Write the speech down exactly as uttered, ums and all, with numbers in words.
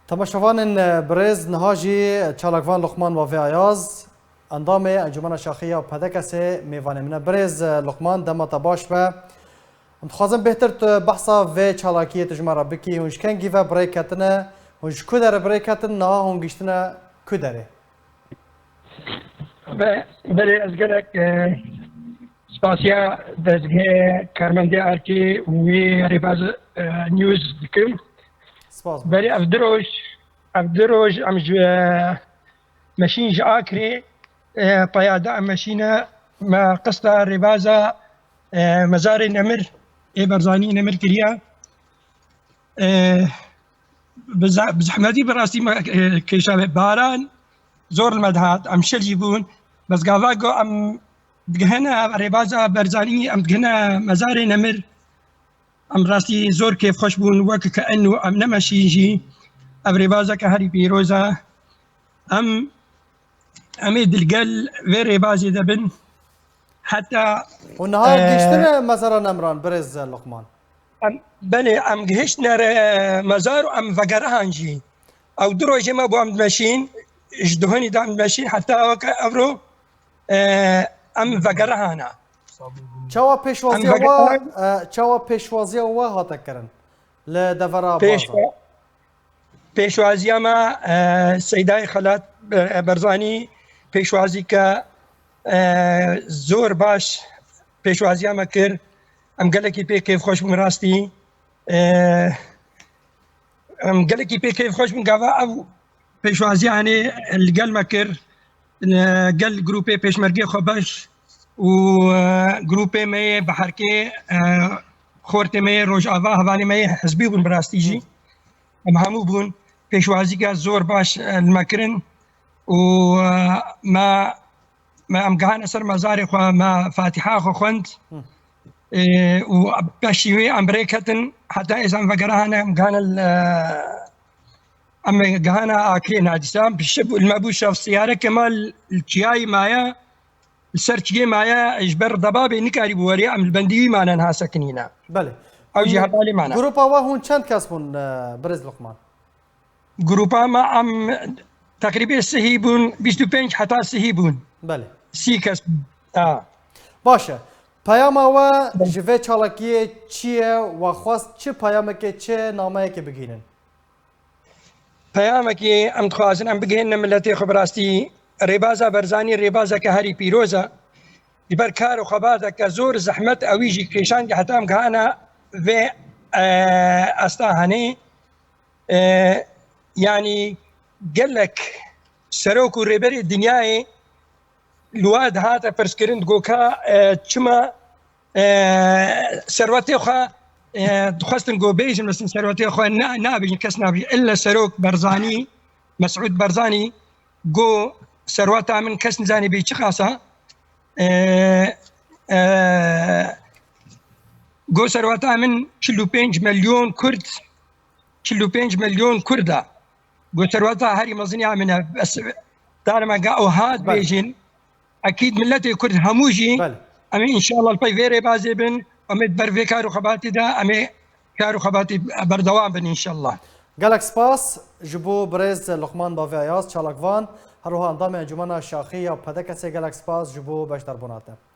Temaşevanên birêz, niha jî çalakvan Luqman Bavê Ayaz, endamê Encûmena Şaxî ya P D K S'ê mêvanê min e. Birêz Luqman, dema te baş be. Em dixwazin bêhtir tu behsa vê çalakiyê tu ji me re bikî. Hûn ji kengî ve bi rê ketine? Hûn ji ku derê bi rê ketin? Niha hûn gihîştine ku derê? Be-, belê, ez gelek, e, spasiya dezgehê karmendê erkê û wê rêbaz, e, news dikim. Spas. Belê, ev du roj, ev du roj em ji, e, meşîn ji Akrê, e, peyada em meşîne, me qista rêbaza, e, mezarê Nemir, ê Barzanî Nemir kiriye. E, bi ze-, bi zehmetî bi rastî me, e, kêşa baran zor li me dihat, em şil jî bûn. Bes gava ku em digihine rêbaza Barzanî, em digihine mezarê Nemir, em rastî zor kêfxweş bûn, wek ke eno em nemeşîn jî. Ev rêbazeke herî pîroz e. Em, em ê dilgel vê rêbazê de bin. Heta, Û niha e, gihîştine mezara Nemran, birêz Luqman? Em, belê, em gihiştine re mezar û em vegerihan jî. Ew du rojê me bû em dimeşîn, ji duhunî de em dimeşîn, heta weke evro, e, em vegerihana. Çawa Em pêşwaziya we, vegerihan e, çawa pêşwaziya we hate kirin li devera Pêşwa-, Barzan? Pêşwaziya me, e, Seydayê Xelat, e, Barzanî pêşwazî ke, e, zor baş pêşwaziya me kir. Em gelekî pê kêfxweş bûn rastî. E, em gelekî pê kêfxweş bûn gava ew pêşwaziya hanê li gel me kir. E, gel grûpê pêşmergê xwe beş û, e, grûpê me yê biherkê, e, xortê me yê Rojava, hevalê me yê hizbî bûn bi rastî jî. Em hemû bûn, pêşwazîka zor baş, e, li me kirin û, e, me, me em gihane ser mezarê xwe, me Fatîha xwe xwend. Hı. E, û peşî wê em bi rê ketin, heta êzan vegerahane em gihane li, em gihane Akrê nadîsa. Em bi şev, li me bû şev siyareke me li, li çiyayê maye, li ser çiyê maye, ji ber debabê nikarîbû werê, em li bendî wî mane niha sekinîne. Belê. Ew jî hevalê me ne. Grupa we hûn çend kes bûn, e, birêz Luqman? Grupa me em teqrîbê sihî bûn, bîst û pênc heta sihî bûn. Belê. Sî kes bûn. Ha. Baş e. Peyama we Belê. ji vê çalakiyê çi ye? We xwest çi peyamekê, çi nameyekê bigihînin? Peyamekê em dixwazin em bigihînine miletê xwe bi rastî. Rêbaza Barzanî rêbazeke herî pîroz e. Ji ber kar û xebateke zor zehmet ewî jî kêşandiye heta em gihane vê, e, asta hanê. E, yanî gelek serok û rêberê dinyayê li we dihate pirskirin, digot ka, e, çima, e, serwetê xwe, e, dixwestin ku bêjin, mesin serwetê xwe na-, nabêjin, kes nabêjin. Îlle serok Barzanî, Mesûd Barzanî, got serweta min kes nizanî bê çi qasa. E, e, got serweta min çil û pênc milyon Kurd, çil û pênc milyon Kurd e. Got serweta herî mezin ya min e. Bes dane me ga ew hat Belê. bêjin. Ekîd miletê Kurd hemû jî Belê. em ê înşallah li pey vê rêbazê bin. Em ê ber vê kar û xebatê de em ê kar û xebatê berdewam bin înşallah. Gelek spas ji bo birêz Luqman Bavê Ayaz, çalakvan, her wiha endamê Encûmena Şaxî ya P D K S'ê, gelek spas ji bo beşdarbûna te.